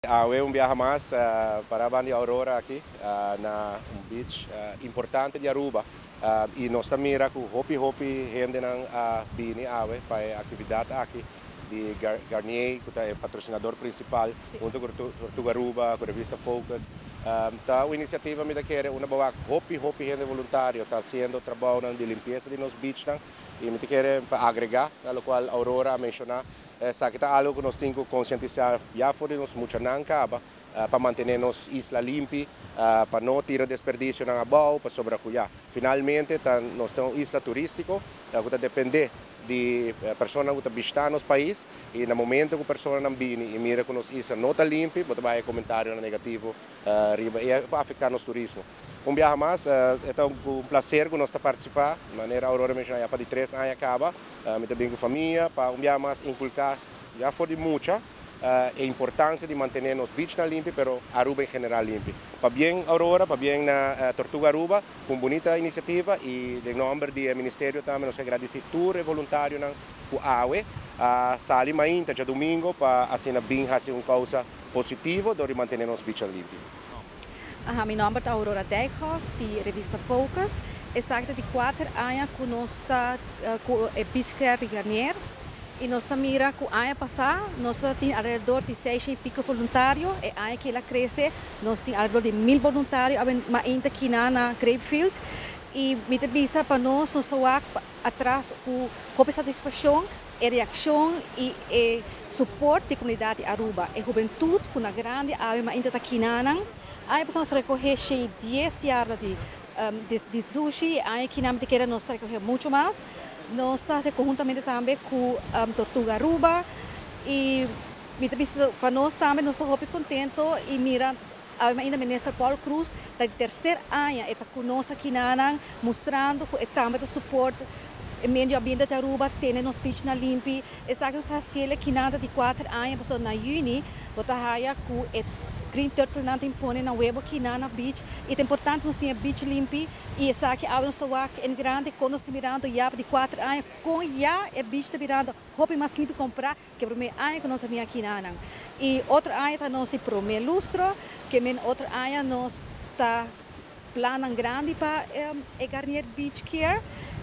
Awe un biaha mas para banda di Aurora aki na un beach importante di Aruba y nos ta mira cu hopi hopi hendenan a bini awe pa e actividad aki di Garnier, cu ta e patrocinador principal hunto cu Tortuga Aruba, cu revista Focus. Ta un iniciativa, mi ta kere, unda bo wak hopi hopi hende voluntario ta haciendo trabounan di limpieza di nos beachnan, y mi ta kere pa agrega na locual Aurora a menciona. Esaki ta algo cu nos tin cu concientisa ya for di nos muchanan caba pa mantene nos isla limpi, pa no tira desperdicionan abou, pasobra cu ya, finalmente ta nos ta un isla turistico cu ta depende di personanan cu ta bishita nos pais, y na momento cu personanan bini y mira cu nos isla no ta limpi, bo ta bay comentarionan negativo riba y pa afecta nos turismo. Un biaha mas, e ta un placer cu nos ta participa, manera Aurora menciona, ya pa di 3 aña caba. Mi ta bin cu famia pa un biaha mas inculca ya for di mucha e importancia di mantene nos beachnan limpi, pero Aruba en general limpi. Pabien, Aurora, pabien na Tortuga Aruba, cu un bunita iniciativa, y den nomber di e ministerio tambe nos gradici tur e voluntarionan cu awe a sali mainta diadomingo pa asina bin haci un causa positivo door di mantene nos beachnan limpi. Aha, mi nomber ta Aurora Dijkhoff, di revista Focus. Esaki ta di 4 aña cu nos ta cu e Beach Care di Garnier. Y nos ta mira cu aña pasa nos tin alrededor di 6 y pico voluntario. E aña cu el a crece, nos tin alrededor di 1000 voluntario mainta aki na Grapefield. Y mi ta bisa pa nos, nos ta atras cu hopi satisfaccion e reaccion y e suporte di comunidad di Aruba. E hubentud cu na grandi awe mainta ta akinan. Aña pasa nos a recoge 10 yarda di sushi, aña aki nan kier nos recoge mucho mas. Nos ta haci conhuntamente tambe cu Tortuga Aruba y mi ta bisa pa nos tambe, nos ta hopi contento y mira ainda minister Paul Croes ta tercer aña e ta cu nos akinan, mustrando cu e tambe ta support e medio ambiente di Aruba, tene nos beach na limpi. Esaki nos ta haciendo akinan di 4 aña, paso na juni bo ta haya cu e green turtle nan tin pone nan webo akinan na beach, y ta importante nos tin beach limpi, y esaki awe nos ta wak en grande con nos ta mirando ya di 4 aña con ya e beach ta mirando hopi mas limpi compara cu prome aña cu nos a akinan. Y otro aña ta nos di prome lustro, kiermen otro aña nos ta plan grandi pa e Garnier Beach Care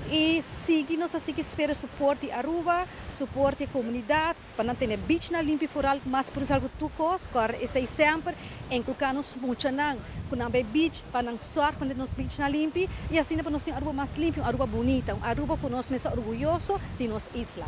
y sigui nos sigui spera suporte di Aruba, suporte di comunidad, pa mantene beach na limpi vooral mas por algo tur cos, cor esey semper, inculca nos muchanan, cu nan bay beach, pa nan zorg pa nos beach na limpi, y asina pa nos tin Aruba mas limpi, un Aruba bunita, un Aruba cu nos mes orguyoso di nos isla.